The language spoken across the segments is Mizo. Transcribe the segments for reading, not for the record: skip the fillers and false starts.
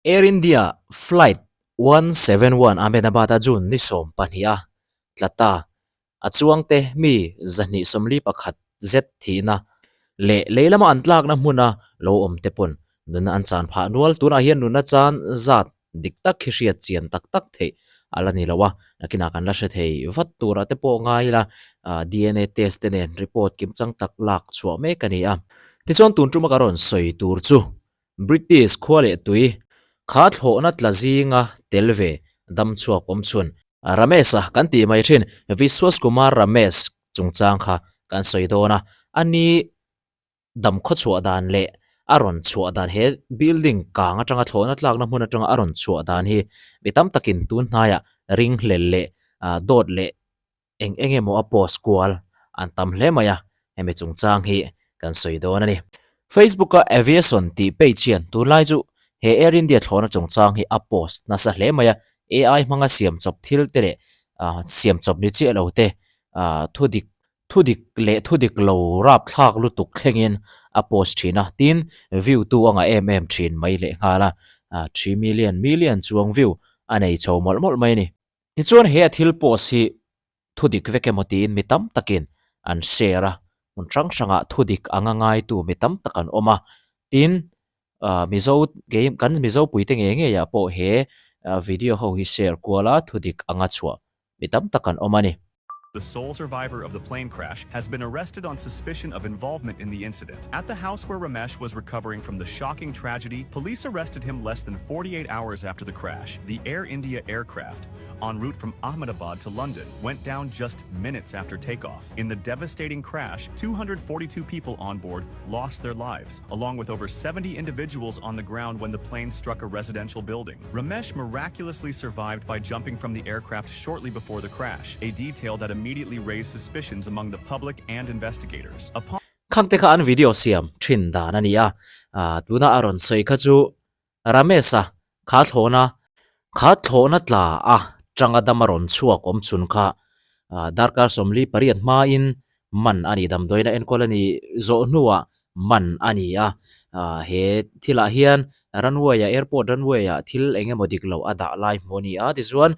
Air India Flight 171 Ahmedabad-a June ni 12 a tla ta. A chuangte mi 241 zet thihna leh lei lama an tlakna hmuna lo awm te pawn nunna an chan phah nual. Tunah hian nunna chan zat dik tak hi hriat chian tak tak theih a la ni lo a, nakinah kan la hre thei vat turah te pawh ngai ila DNA test te nen report kimchang tak lak chhuah mek a ni a. Tichuan tun tuma ka rawn sawi tur chu British khua leh tui kha thlawhna tla zinga tel ve dam chhuak awm chhun. Ramesh-a kan tih mai thin Vishwas Kumar Ramesh chungchang kha kan sawi dawn a, a ni dam khaw chhuah dan leh a rawn chhuah dan he building kang atanga thlawhna tlakna hmun atanga a rawn chhuah dan hi mi tam takin tun hnaiah ringhlel leh dawt leh eng eng emaw a post kual an tam hle mai a, hemi chungchang hi kan sawi dawn a ni. Facebook a Aviation tih page hian tunlai chu he Air India thlawhna chungchang hi a post nasa hle mai a, AI hmanga siam chawp thil te leh siam chawp ni chiah lo te thudik thudik leh thudik lo rapthlak lutuk thlengin a post thin a, tin view tu a ngah em em thin mai lehnghal a, 3 million million chuang view a nei chho mawlh mawlh mai a ni. Tichuan he a thil post hi thudik vek emaw tiin mi tam takin an share a, hmun hrang hrangah thudik anga ngaitu mi tam tak an awm a, tin Mizo kei kan Mizo puite ngei ngeiah pawh he video ho hi share kual a thudik anga chhuah mi tam tak an awm a ni. The sole survivor of the plane crash has been arrested on suspicion of involvement in the incident. At the house where Ramesh was recovering from the shocking tragedy, police arrested him less than 48 hours after the crash. The Air India aircraft, en route from Ahmedabad to London, went down just minutes after takeoff. In the devastating crash, 242 people on board lost their lives, along with over 70 individuals on the ground when the plane struck a residential building. Ramesh miraculously survived by jumping from the aircraft shortly before the crash, a detail that immediately raised suspicions among the public and investigators. Upon Khangte kha an video siam thin dan a ni a, tuna a rawn sawi kha chu Ramesh-a kha thlawhna kha thlawhna tla a tanga dam a rawn chhuak awm chhun kha darkar 48 hmain man a ni damdawiin a enkawl a nih zawh hnuah man a ni a, he thilah hian runway ah airport runway ah thil eng emaw dik loh a dah lai hmuh a ni a tichuan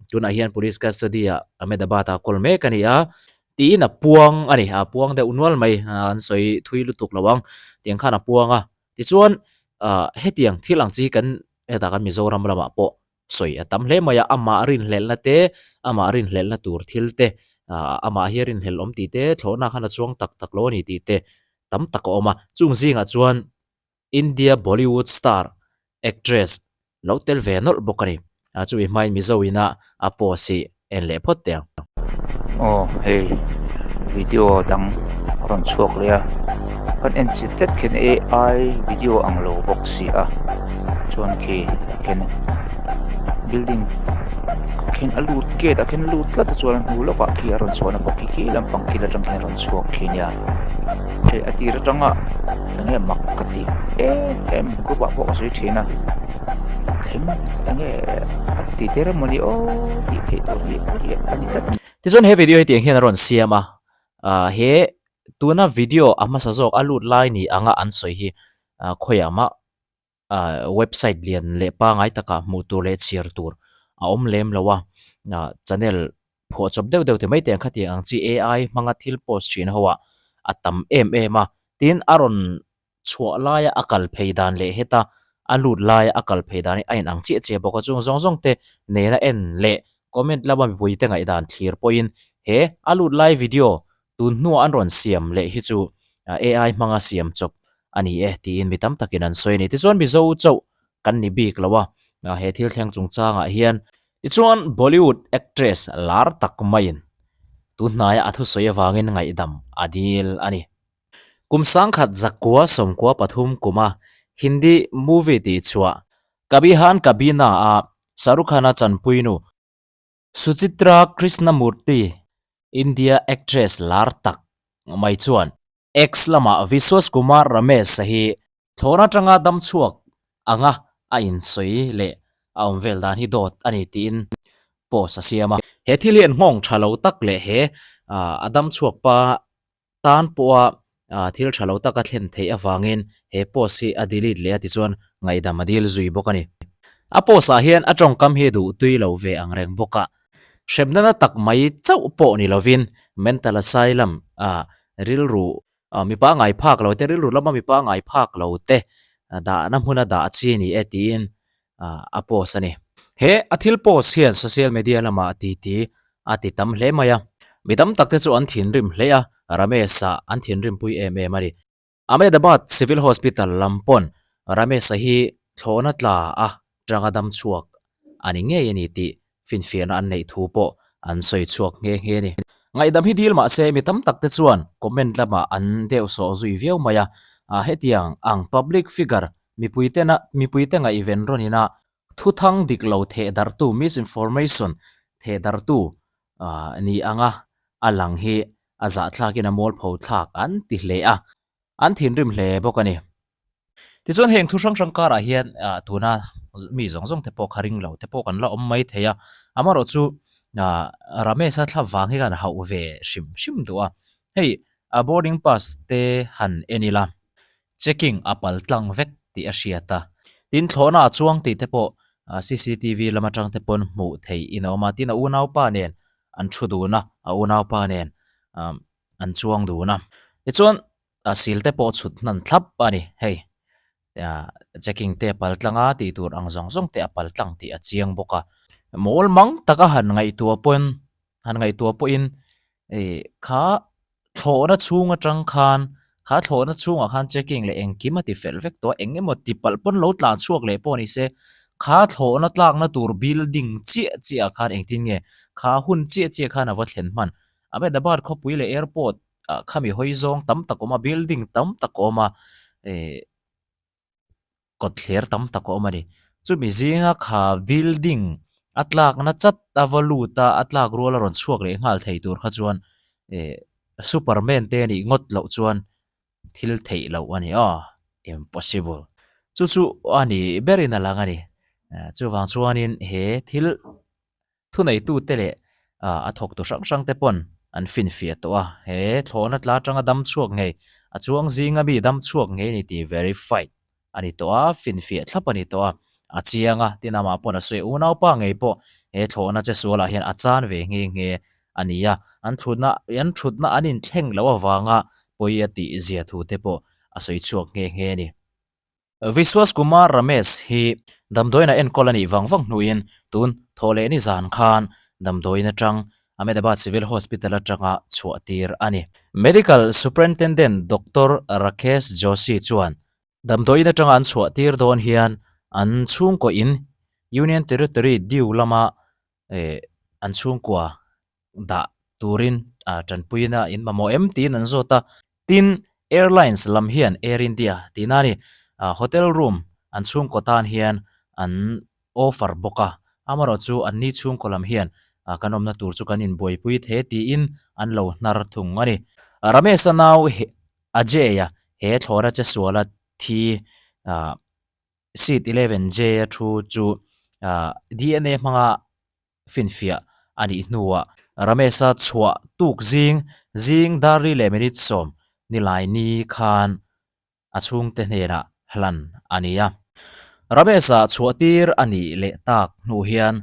tunah hian police custody ah Ahmedabad ah kawl mek a ni a tiin a puang a ni a puang deuh nual mai an sawi thui lutuk lo ang tiang khan a puang a. Tichuan ah hetiang thil ang chi hi kan hetah kan Mizoram lamah pawh sawi a tam hle mai a, amah rinhlelhna te, amah rinhlelhna tur thil te, ah amah hi a rinhlelh awm tih te, thlawhna khan a chuang tak tak lo a ni tih te tam tak a awm a. Chung zingah chuan India Bollywood star actress Lo tel ve nawlh bawk a ni. A chumi hmain Mizo ina a post hi en leh phawt teh ang. Aw hei video dang a rawn chhuak leh a kan en chi tlat khian ai video ang lo bawk si a chuan khi khian building khian a lut gate ah khian a lut tlat a chuan a hnu lawkah khi a rawn chhuahna bawk khi khi lampang kil atang khian a rawn chhuak khi nia hei a tir atanga enge mak ka tih em em group ah pawh ka sawi thin a thleng enge a ti der emawni aw tih theih tur hi a ni tlat. Tichuan he video hi tiang hian a rawn siam a, ah he tuna video a hmasa zawk a lut lai ni anga an sawi hi ah khawiah mah ah website lian leh pangai takah hmuh tur leh chhiar tur a awm lem lo a, ah channel phuah chawp deuh deuh ti mai teh ang khatiang ang chi ai hmanga thil post thin ho ah a tam em em a, tin a rawn chhuah laia a kal phei dan leh heta a lut laia a kal phei dan hi a inang chiah chiah bawk a, chung zawng zawng te nena en leh comment lama mipui te ngaihdan thlir pawhin he a lut lai video tun hnuah an rawn siam leh hi chu ai hmanga siam chawp a ni e tiin mi tam takin an sawi a ni. Tichuan Mizo chauh kan ni bik lo a, he thil thleng chungchangah hian tichuan Bollywood actress lar tak maiin tun hnaia a thusawi avangin ngaihdam a dil a ni. Kum 1993 kuma Hindi movie tihchhuah Kabhi Haan Kabhi Na a Shahrukh Khan-a chanpuinu Suchitra Krishnamurthy, India actress lar tak mai chuan X lamah Vishwas Kumar Ramesh-a hi thlawhna atanga dam chhuak anga a insawi leh a awm vel dan hi dawt a ni tiin post a siam a. He thil hi an nghawng tha lo tak leh he a dam chhuak pa tan pawha Thil tha lo taka thlen theih avangin he post hi a delete leh a tichuan ngaihdam a dil zui bawk a ni. A post ah hian a tawngkam hi duh tui lo ve ang reng bawk a, hremna na tak mai chauh pawh ni lovin mental asylum ah rilru mipa ngai phak lo te rilru lama mipa ngai phak lo te dahna hmuna dah chi a ni e tiin a post a ni. He a thil post hian social media lamah titi a ti tam hle mai a, mi tam tak te chu an thinrim hle a, Ramesh-a an thinrim pui em em a ni. Ahmedabad Civil Hospital lam pawn Ramesh-a hi thlawhna tla a tanga dam chhuak a ni ngei a ni tih finfiahna an neih thu pawh an sawi chhuak nghe nghe a ni. Ngaihdam hi dil mahse mi tam tak te chuan comment lamah an deuh sawh zui viau mai a, hetiang ang public figure Mipuitena mipuite ngaihven rawn ina thuthang dik lo thehdarhtu, misinformation, thehdarhtu ni anga a lang hi a zahthlakin a mualpho thlak an ti hle a, an thinrim hle bawk a ni. Tichuan heng thu hrang hrang karah hian tuna mi zawng zawng te pawh kha ring lo te pawh kan la awm mai thei a, amaherawh chu Ramesh-a thla vang hi kan hauh ve hrim hrim duh a, hei a boarding pass te han en ila. Checking a pal tlang vek tih a hriat a. Tin, thlawhna a chuang tih te pawh cctv lam atang te pawn hmuh theih in a awm a. Tin, a unaupa nen an thu dun a, a unaupa nen an chuang dun a. Tichuan, sil te pawh chhut hnan thlap a ni. Hei, checking te a pal tlang a, tih tur ang zawng zawng te a pal tlang tih a chiang bawk a. Mawl mang taka han ngaihtuah pawn han ngaihtuah pawhin ih kha thlawhna chhung atang khan kha thlawhna chhungah khan checking leh engkim a ti fel vek tawh a eng emaw ti palh pawn lo tlan chhuak leh pawh ni se kha thlawhna tlakna tur building chiah chiah ah khan engtin nge kha hun chiah chiah khan a va thlen hman Ahmedabad khawpui leh airport ah khami hawi zawng tam tak a awm a building tam tak a awm a ih. kawtthler tam tak a awm a ni. Chumi zinga kha building a tlakna chat a va lut a, a tlak rual a rawn chhuak leh nghal thei tur kha chuan eh superman te anih ngawt loh chuan thil theih loh a ni aw, impossible. Chu chu a ni berin a lang a ni. Chuvang chuanin he thil. Thuneitute leh a thawktu hrang hrang te pawn an finfiah tawh a, he thlawhna tla atanga dam chhuak ngei, a chuang zinga mi dam chhuak ngei a ni tih verified a ni tawh a, finfiah thlap a ni tawh a, a chiang a, tin amah pawn a sawi a, unaupa ngei pawh he thlawhna che sualah hian a chan ve nghe nghe a ni a, an thutna an thutna an inthleng loh avanga pawi a tih zia thu te pawh a sawi chhuak nghe nghe a ni. Vishwas Kumar Ramesh hi damdawiin a enkawl a nih vang vang hnuin tun thawh leh ni zan khan damdawiin atang Ahmedabad Civil Hospital atanga chhuah tir a ni. Medical Superintendent Doctor Rakesh Joshi chuan damdawiin atanga an chhuah tir dawn hian an chhungkaw in Union Territory Diu lama an chhungkua dah turin tanpuina in mamawh em tiin an zawt a. Tin, Airlines lam hian Air India tihna a ni, hotel room an chhungkaw tan hian an offer bawk a, amaherawh chu anni chhungkaw lam hian kan awmna tur chu kan inbuaipui the tiin an lo hnar thung a ni. Ramesh-a nau Ajay-a he thlawhna che suala thi seat 11J a thu chu DNA hmanga finfiah a nih hnuah Ramesh-a chhuah tuk zing zing dar li leh minute sawm nilai ni khan a chhungte hnenah hlan a ni a. Ramesh-a chhuah tir a nih leh tak hnu hian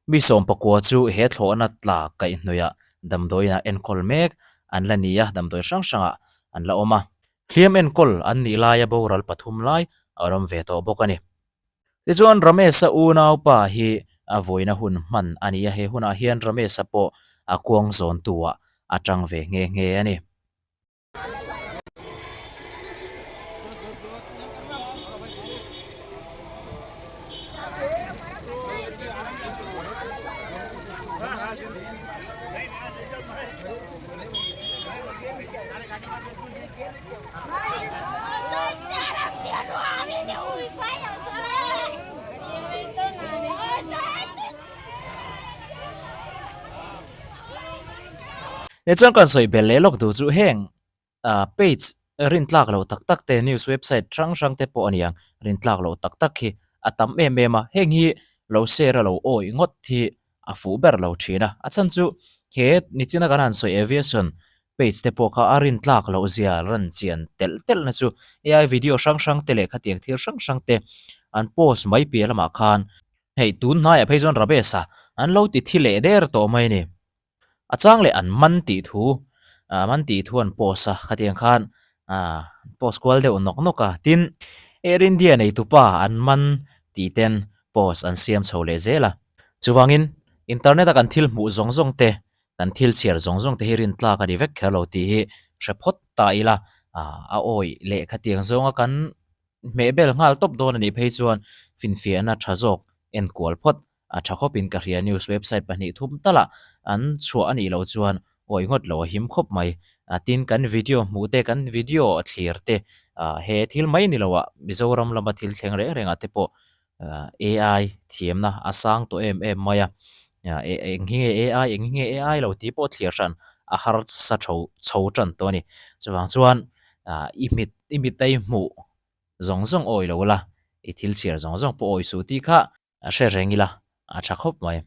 mi sawm pakua chu he thlawhna tla kaihhnawihah damdawiinah enkawl mek an la ni a, damdawi hrang hrangah an la awm a. Hliam enkawl an nih laia boral pathum lai a awm ve tawh bawk a ni. Tichuan Ramesh-a unaupa hi a vawiina hun hman a ni a, he hunah hian Ramesh-a pawh a kuang zawntu-ah a tang ve nghe nghe a ni. Tichuan kan sawi belh leh lawk duh chu heng page rin tlak loh tak tak te news website hrang hrang te pawh a ni ang rin tlak loh tak tak hi a tam em em a heng hi lo share a lo awih ngawt hi a fuh ber lo thin a a chhan chu he nichina kan han sawi aviation. Page te pawh kha a rin tlak loh zia ran chian telh telh na chu AI video hrang hrang te leh khatiang thil hrang hrang te an post mai piah lamah khan hei tun hnaiah phei chuan Rabesh-a an lo ti thi leh der tawh mai a ni. A chang leh an man tih thu ah man tih thu an post a khatiang khan ah post kual deuh nawk nawk a tin Air India neitupa an man tih ten post an siam chho leh zel a. Chuvangin internet a kan thil hmuh zawng zawng te kan thil chhiar zawng zawng te hi rin tlak a ni vek kher lo tih hi hre phawt ta ila ah a awi leh khatiang zawnga kan hmeh bel nghal tawp dawn a nih phei chuan finfiahna tha zawk enkual phawt a tha khawpin ka hria news website pahnih thum talah an chhuah a nih loh chuan awi ngawt lo a him khawp mai a tin kan video hmuh te kan video thlir te ah he thil mai ni loah Mizoram lama thil thleng reng rengah te pawh AI thiamna a sang tawh em em mai a eng hi nge AI eng hi nge AI lo tih pawh thlir hran a harsa tho chho tan tawh a ni chuvang chuan ah i mit i mit a i hmuh zawng zawng awi lo la i thil chhiar zawng zawng pawh awi suh tih kha a hre reng ila a tha khawp mai.